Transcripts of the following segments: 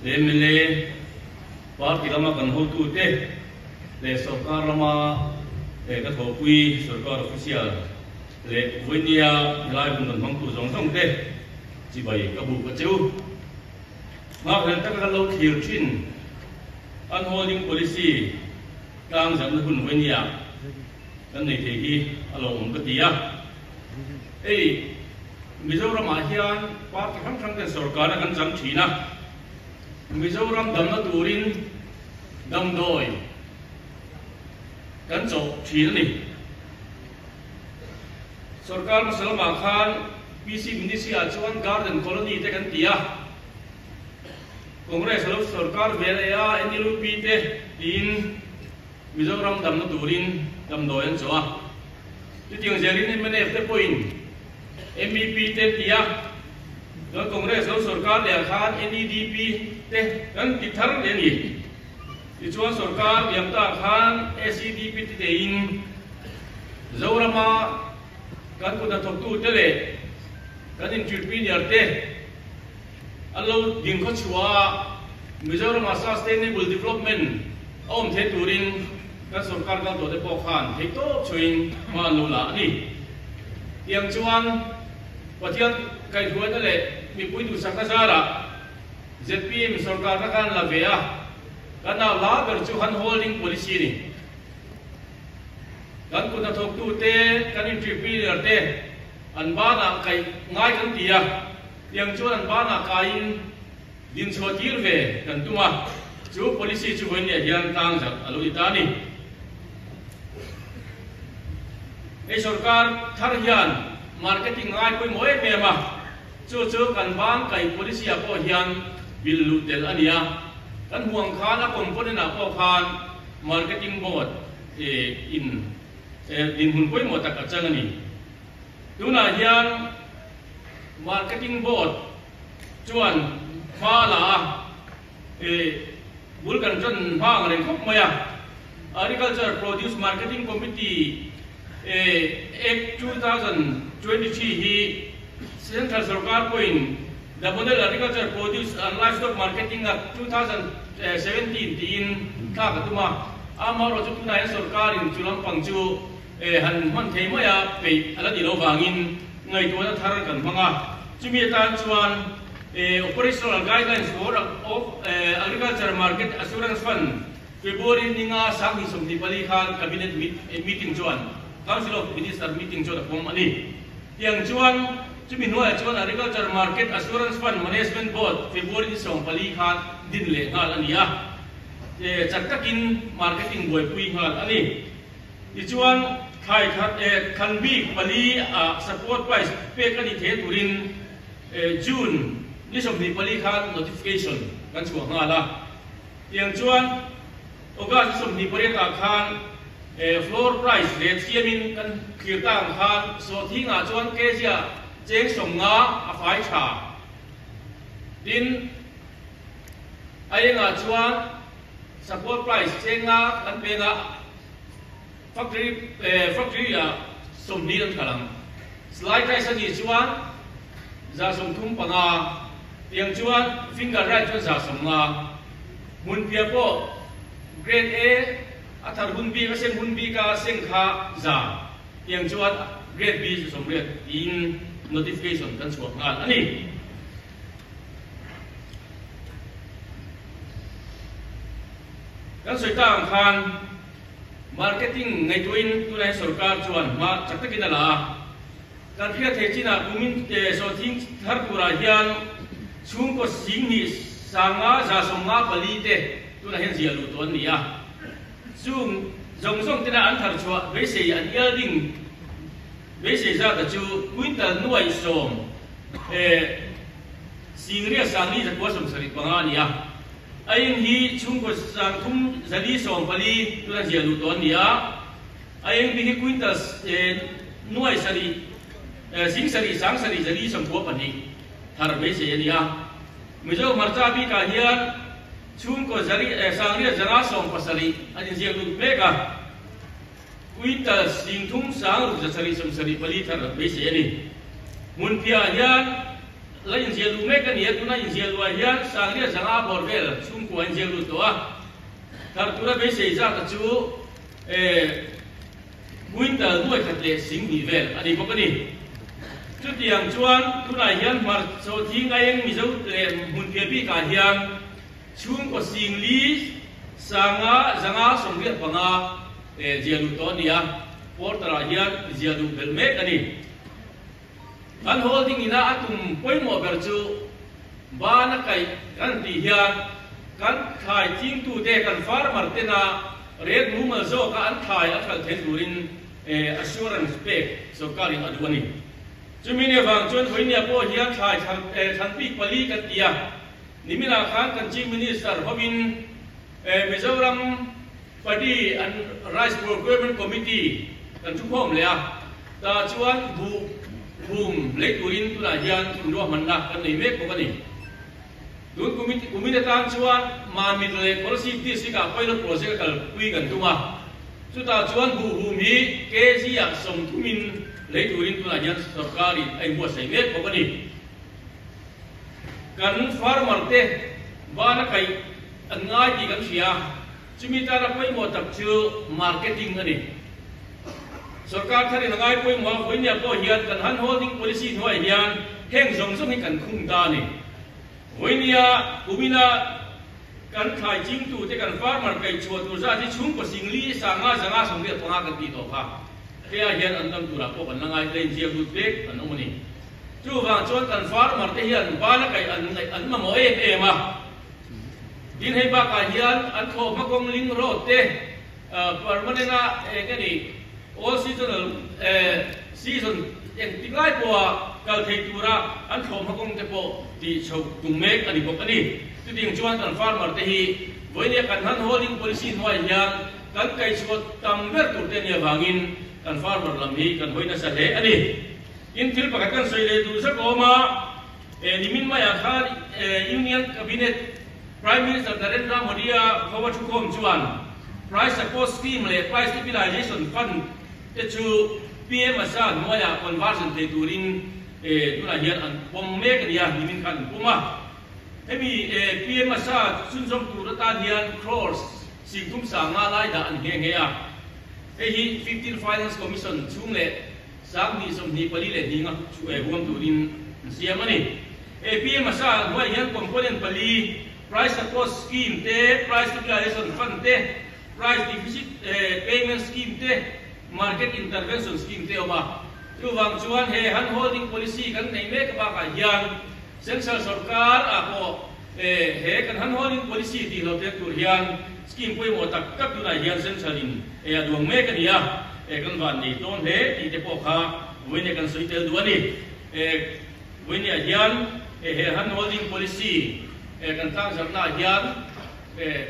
Leh mla party lama kan hotute leh sorkar lama ka thawhpui sorkar official leh vawinia helai hun rawn hmangtu zawng zawng te chibai ka buk a che u. Nghakhlel taka kan lo thlir thin unholding policy tlang zarhna hun vawinia kan nei thei hi a lo awm ka ti a. Hei Mizoramah hian party hrang hrang ten sorkarna kan chang thin a, Mizoram damna turin damdawi kan chawh thin a ni. Sorkar hmasa lamah khan PC Ministry ah chuan Garden Colony te kan ti a, Congress a lo sorkar ve leh a, NLUP te tiin Mizoram damna turin damdawi an chawh a. Chutiang zelin mnf te pawhin MEP te an ti a, chuan Congress lo sorkar leh ah khan NEDP te kan ti thar leh a ni. Tichuan sorkar liam ta ah khan SEDP te teiin Zorama kan kut hnathawktu te leh kan entrepreneur te an lo ding khaw chhuah a, Mizorama sustainable development a awm thei turin kan sorkar kal tawh te pawh khan theihtawp chhuahin hma an lo la a ni. Tiang chuan Pathian kaihhruaina leh mipui duhsakna zarah zpm sorkarna khan la ve a, kan au la ber chu han holding policy a ni. Kan kut hnathawktute, kan entrepreneur te an banah kaih ngai kan ti a. Tiang chuan an banah kaiin dinchhuah tir ve kan tum a, chu policy chu vawiin leh hian tlang zat a lo ni ta a ni. Hei sorkar thar hian marketing ngai pawimawh em em a, chu chu kan ban kai policy ah pawh hian bil luh tel a ni a, kan huang khan a component ah pawh khan marketing board in dinhmun pawimawh tak a chang a ni. Tunah hian Marketing Board chuan hma la a, bul kan tan hma ang reng khawp mai a. Agriculture Produce Marketing Committee Act 2023 hi Central Sorkar pawhin The Model Agriculture Produce and Livestock Marketing Act 2017 tiin thlak a tum a. Amaherawhchu tunah hian sorkarin chu lampang chu Han hman thei mai a, peih a la ni lo vangin ngaihtuahna thar kan hmang a. Chumi atan chuan Operational Guidelines for of Agriculture Market Assurance Fund February ninga 2024 khan Cabinet meeting chuan Council of Minister meeting chuan a pawm a ni. Tiang chuan chumi hnuaiah chuan Agriculture Market Assurance Fund Management Board February ni 14 khan din leh nghal a ni a, chak takin marketing buaipui nghal a ni. Tichuan, thlai khat eh thlan bik pali ah support price pek a ni thei turin June ni 24 khan notification kan chhuah nghal a. Tiang chuan August ni 28 ah khan floor price rate siamin kan thlir ta ang khan sawhthing ah chuan kg ah cheng 50 a fai tha. Tin, a engah chuan Support price chenga kan peng a, factory factory ah 20 an kal ang. Slide rice a nih chuan 35, tiang chuan finger rice chuan 150. Hmunphiah pawh grade A a thar hun bik a seng hun bik a seng kha 100, tiang chuan grade B 80 tiin notification kan chhuah nghal a ni. Kan sawi ta ang khan marketing ngaihtuahin tunah hian sorkar chuan hma chak takin a la a. Kan hriat theih chinah kumin sawhthing thar turah hian chhungkaw 25 154 te tunah hian ziah luh tawh an ni a. Chung zawng zawng tena an thar chhuah beisei an yielding beisei zata chu quintal nuai sawm Singria 4975 a ni a. A eng hi chhungkaw 3414 tuna ziah luh tawh an ni a. A eng bik hi quintal nuai sarih, 7 7,492 thar beisei a ni a. Mizo hmarcha bikah hian chhungkaw 870 an inziak lut mek a. Quintal 36,674 thar beisei a ni. Hmunphiah hian. la inziah luh mek a ni a, tuna inziah luhah hian Sangria 500 bawr vel chhungkua a inziak lut tawh a, thar tura beisei zat a chu quintal 10,200 vel a ni bawk a ni. Chutiang chuan tunah hian hmar chawhthing aieng Mizo leh hmunphiah bikah hian chhungkaw 4,000 585 ziah luh tawh a ni a, portal-ah hian ziah luh belh mek a ni. Kan holding ina a tum pawimawh ber chu bana kaih kan tih hian kan thlai chingtute, kan farmer tena rate mumal zawka an thlai a hralh theih turin assurance pek sorkarin a duh a ni. Chumi ni avang chuan vawinia pawh hian thlai thlan bik pali kan ti a, niminah khan kan Chief Minister hovin Mizoram Paddy and Rice Procurement Committee kan thukhawm leh a, tah chuan buh hum lei turin tunah hian inruahmanna kan nei mek bawk a ni. Tun kumin atan chuan Mamit leh Kolasib District-ah pilot project a kalpui kan tum a, chutah chuan buh hum hi kg-ah 30-in lei turin tunah hian sorkarin a inbuatsaih mek bawk a ni. Kan farmer te bana kaih an ngai tih kan hria. Chumi tana pawimawh tak chu marketing a ni. Sorkar tharin a ngai pawimawh a, vawinia pawh hian kan hand holding policy hnuaiah hian heng zawng zawng hi kan khung ta a ni. Vawinia kumina kan thlai chingtute kan farmer kaih chhuah tur zat hi chhungkaw 4,000 585 kan tih tawh kha. Heah hian an dam turah pawh kan la ngai tlem ziak lut vek an awm a ni. Chuvang chuan kan farmer te hian bana kaih an mamawh em em a. Tin hei bakah hian an thlawh hma kawng ling road te permanent a eng nge ni all seasonal season eng tik lai pawha kal thei tura an thlawh hma kawng te pawh tih chhoh tum mek a ni bawk a ni. Chutiang chuan kan farmer te hi vawinia kan hand holding policy hnuaiah hian kan kaihchhuah tam ber tur te nia vangin kan farmer lam hi kan hawi nasa hle a ni. Tin thil pakhat kan sawi leh duh zak awm a. Nimin maiah khan Union Cabinet Prime Minister Narendra Modi-a khawva thukhawm chuan Price Support Scheme leh Price Stabilization Fund te chu PM Asa hnuaiah conversion thei turin tunah hian an pawm mek a ni a, nimin khan an pawm a. Hemi PM Asa chhunzawm tur atan hian crores 35 lai dah an nghe nghe a. Hei hi 15 Finance Commission chhung leh 2024 nga huam turin an siam a ni. APM asa hnuaiah hian component pali, Price Support Scheme te, Price Stabilization Fund te, Price Deficit Payment Scheme te, Market Intervention Scheme te a awm a. Chuvang chuan he hand holding policy kan nei mek bakah hian Central sorkar ah pawh he kan hand holding policy tih lo tel tur hian scheme pawimawh tak tak tunah hian Central in a duang mek a ni a, kan van nei tawn hle tih te pawh kha vawiin kan sawi tel duh a ni. Vawiin hian he hand holding policy kan tlangzarhna ah hian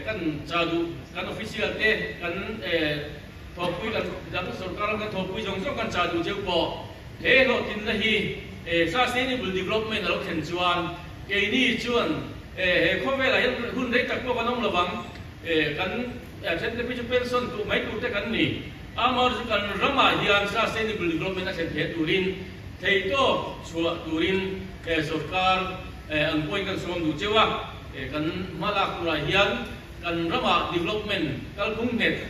kan cha duh kan official te kan thawkpui kan dang sorkar lam kan thawkpui zawng zawng kan cha duh cheu pawh he hlawhtlinna hi sustainable development a lo thlen chuan keini chuan he khawvelah hian hun rei tak pawh kan awm lovang kan then te phei chu pension duh mai tur te kan ni. Amaherawhchu kan ramah hian sustainable development a thlen thei turin theihtawp chhuah turin sorkar ang pawhin kan sawm duh cheu a, kan hmalak turah hian kan ramah development kalphung nghet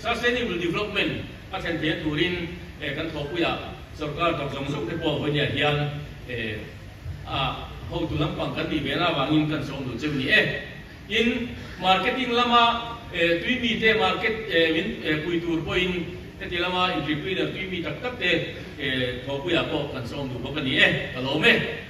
sustainable development a thlen thei turin kan thawhpuiah sorkar dawr zawng zawng te pawh vawinia hian a hotu lampang kan nih ve na avangin kan sawm duh cheu ni e. Tin, marketing lama tui mite market min pui tur pawhin heti lama entrepreneur tui mi tak tak te thawhpuiah pawh kan sawm duh bawk a ni e, ka lawm e.